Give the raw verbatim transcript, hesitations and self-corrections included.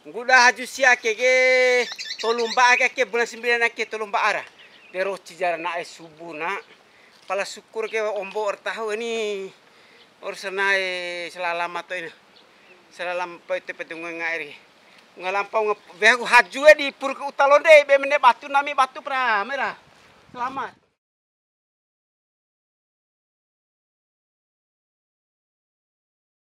Ngguda haju sia ake ke, tolu mba'a ake, ake bulan sembilan ake tolu mba'a ra. De roci jara na'e subuh na. Pala syukur ke ombo ra taho ni. Ora sanae salama to ina. Salama pai te petu nggahi ri. Ngalampau nge-, wehaku haju e di puru ke uta londe, be mene batu nami batu pra mera. Selamat.